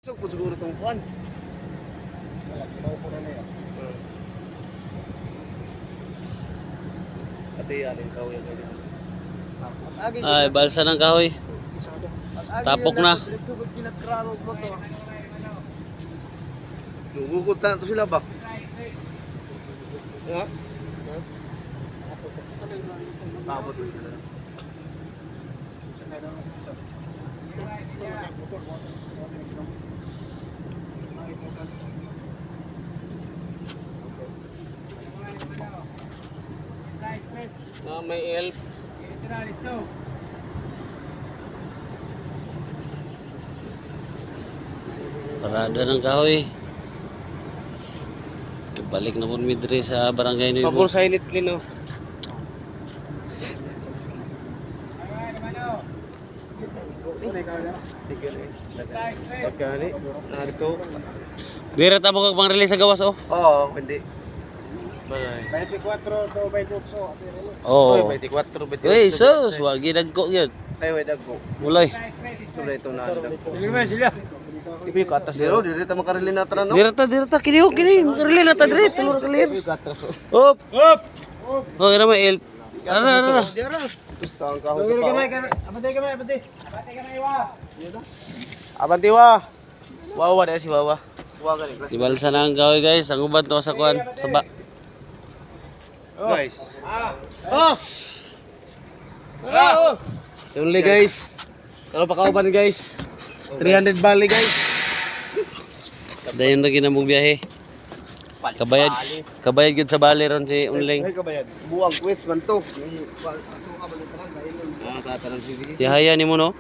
So, kung siguro itong kuwan. Ate, alin ka yan ganyan. Ay, balsa ng kahoy. Tapok na. Nugukot na ito sila ba? Ha? Abot mo sila. Ah, may elf. Parada ng kahoy. Balik na po mi diri sa Barangay Nuevo. Pabor sa init lino. Pagkani, narito. Dira ta mo kag pang-release sa gawas oh. Oo, hindi. Balay. 24 to 28. Oh. Oy, 24, 28. Uy, sus, wagi dagko gyud. Ay, way dagko. Mulay. Ito na ito na dagko. Dili sila. Ipi ko atas dito, dito ta makarili na tara no. Dira ta, dira ta kini oh, kini. Makarili na ta diri, tulor kalir. Ipi ko atas. Up. Up. Oh, kina may elf. Ara, ara, ara. Gusto ang kahoy sa Gamay pao. gamay. Abante gamay, abante. Abante gamay wa. Abanti wa. Wawa na si Wawa. Wawa gani. Gibalsa na ang kahoy, guys. Ang uban to sa kuan, sa ba. Guys. Oh. Oh. Only guys. Kalau pa kauban guys. 300 bali guys. Dayon na ginamong biyahe. Kabayad, kabayad gid sa bali ron si Unling. Ay kabayad. Buwang quits man to. Ah, tatanong sisi. Tihaya nimo no.